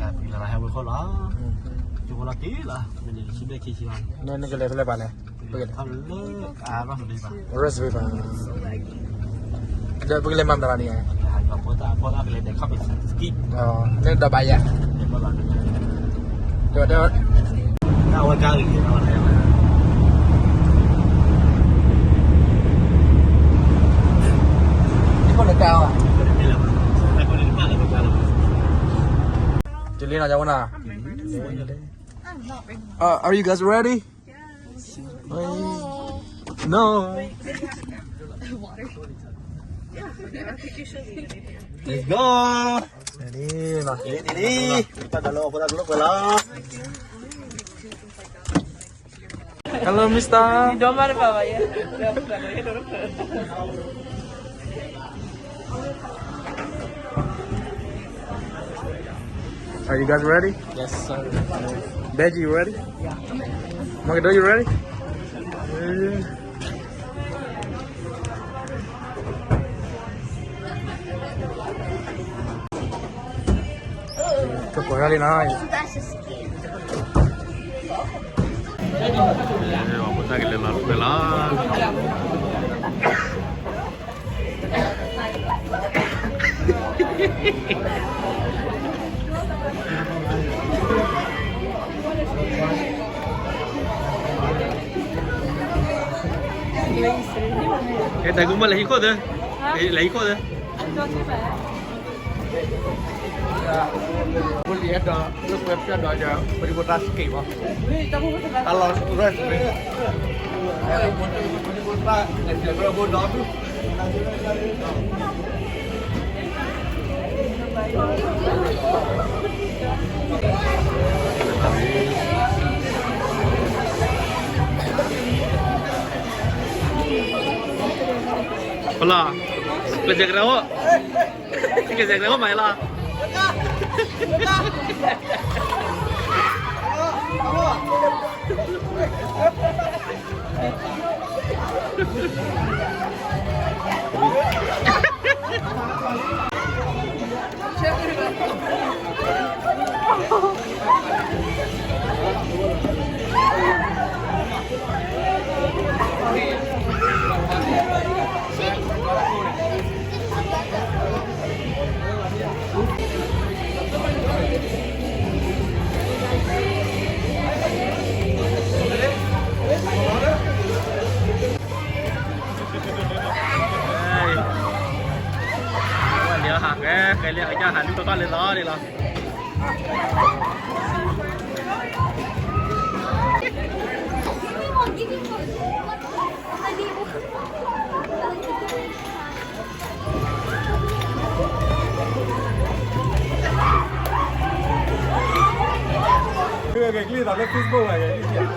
ပကလဲၤလီၤဟဲဝဲခိၣ်လီၤ, ကၠိဖိလီၤက့ၤလီၤ, မ့ၢ်န့ၣ် ခံဘ့ၣ်ခံဆံလီၤ, နကလဲၤဖဲလဲၣ်ပၤလဲၣ်, ပကလဲၤ Rest River, ဒီးပကလဲၤမၤမတၤလီၤန့ၣ်, လၢဒီးဘၣ်ယၤ, ဒီး Are you guys ready? No. Let's go. Ready, ready. Hello, mister. Are you guys ready? Yes, sir. Benji, you ready? Yeah. Magado, you ready? Yeah. Ê, tagi mă la hî khodă. Ê, la hî khodă. Buli ê dă, lu kuê pia dă ya, buli kota skate bă. Alo, rest bă. Buli kota, ê, buli kota, ê, buli kota. Hola. Kerja kena awak. Kerja kena awak, baiklah. Lio hangge, kê lio kê ca hangge, tơ kơ lê lơ lê lơ. Kê kê clip tao lơ Facebook kê clip.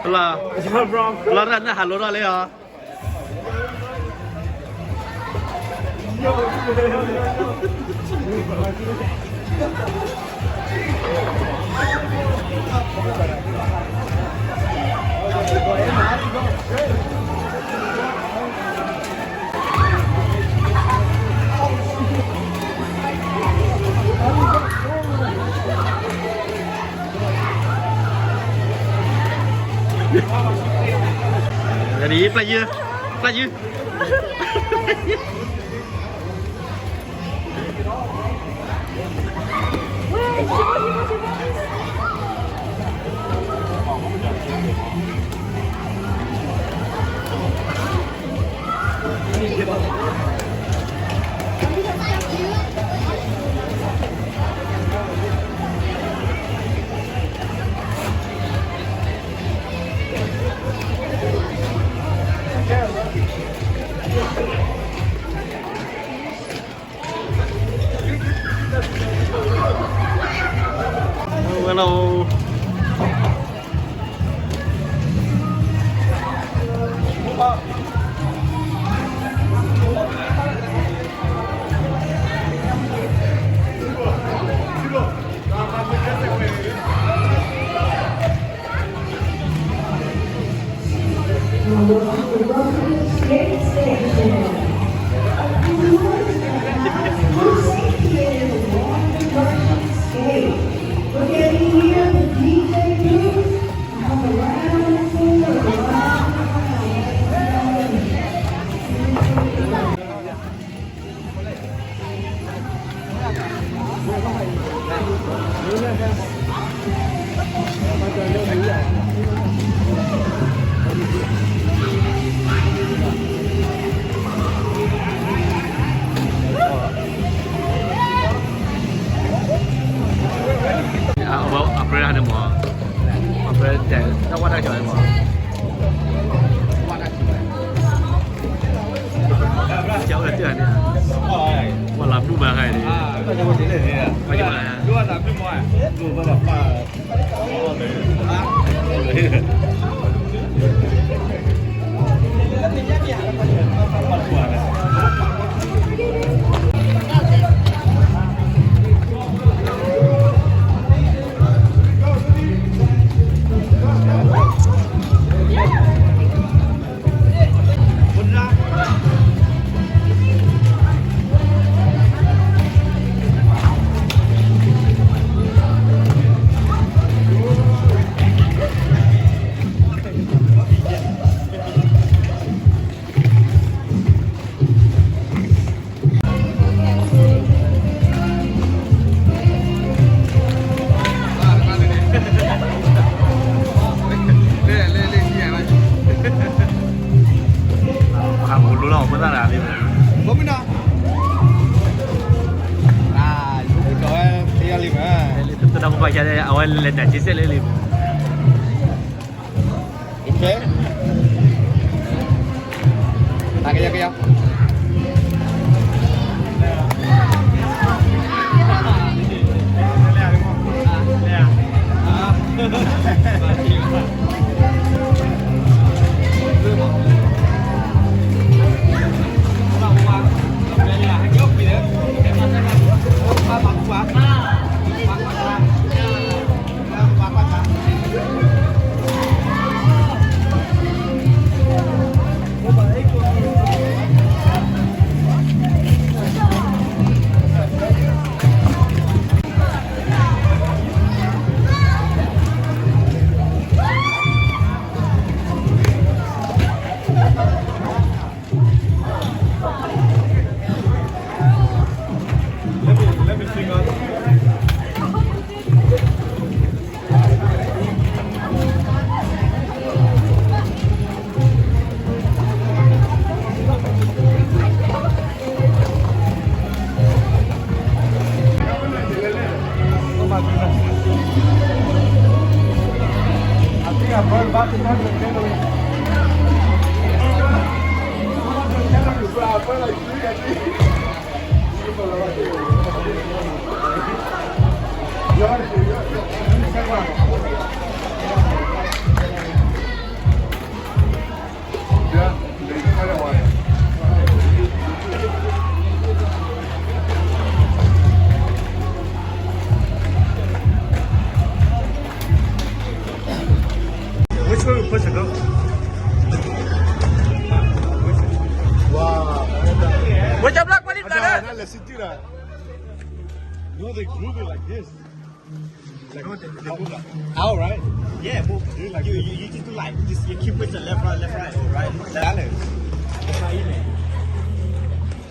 Hello. Hello, bro. Hello, Ran, hello, Ran, hello. Jadi, player, player. We're on the Russian Skate Station. Of course, we're safety in the Russian Skate. We're getting here the D J booth.အပြၢဟန့ၣ်မး, အပြၢတဲ တၢ်ဝၣ်တၢ်ကီၤန့ၣ်မး, ကၠီဝဲတၢ်န့ၣ်, ဝၣ်လၢဘုမၤခါန့ၣ်, တၢ်ဖိပၢ်ဆါန့ၣ် အဝဲလဲၤတၢ်က့စဲးလၢလံ. Okay. တၢ်ကယီကယီ. Which one we supposed to go? Wow. What's your black money, brother? Let's see, dude. No, they move it like this. Like, they move like, all right. Yeah, move. You, like, you, you, you just do like this. You keep pushing left, right, left, right, right, left. Balance. That's how you make it.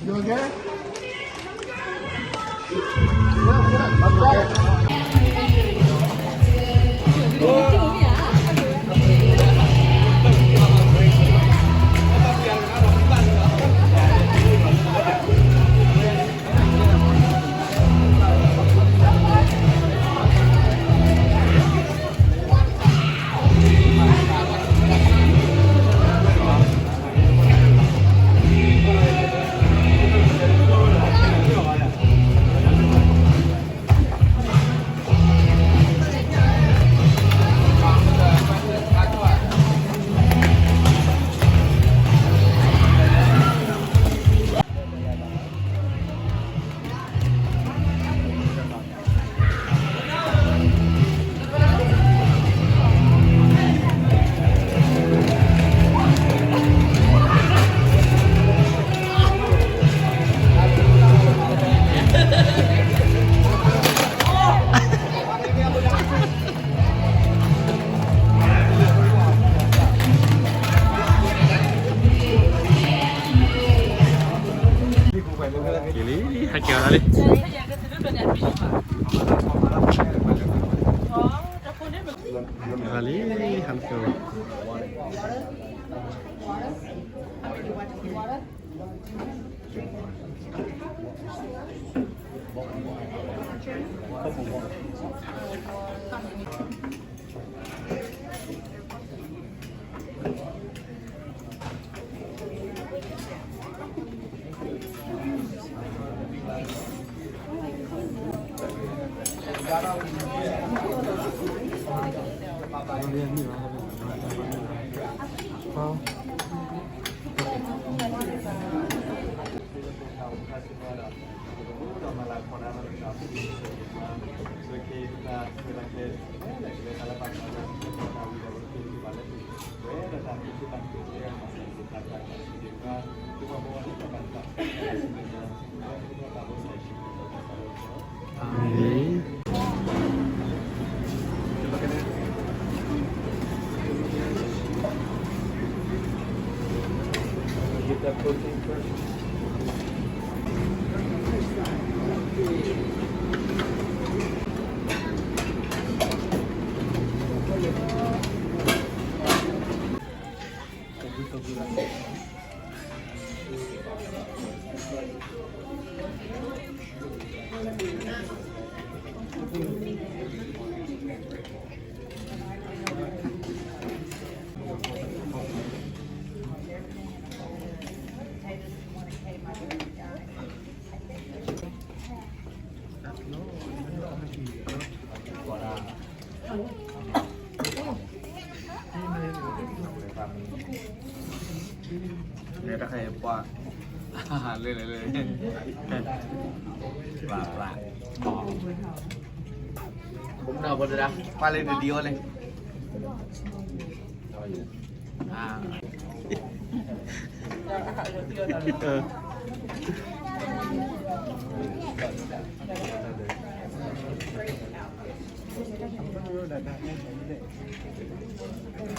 You okay? ဟမ်စူ လဲၤတၢ်ခါအံၤပှၤ လဲၤလဲၤလဲၤ ပျၢ်ပျၢ် ပှၤလၢနဒံးအီၤလဲၣ် Thank you.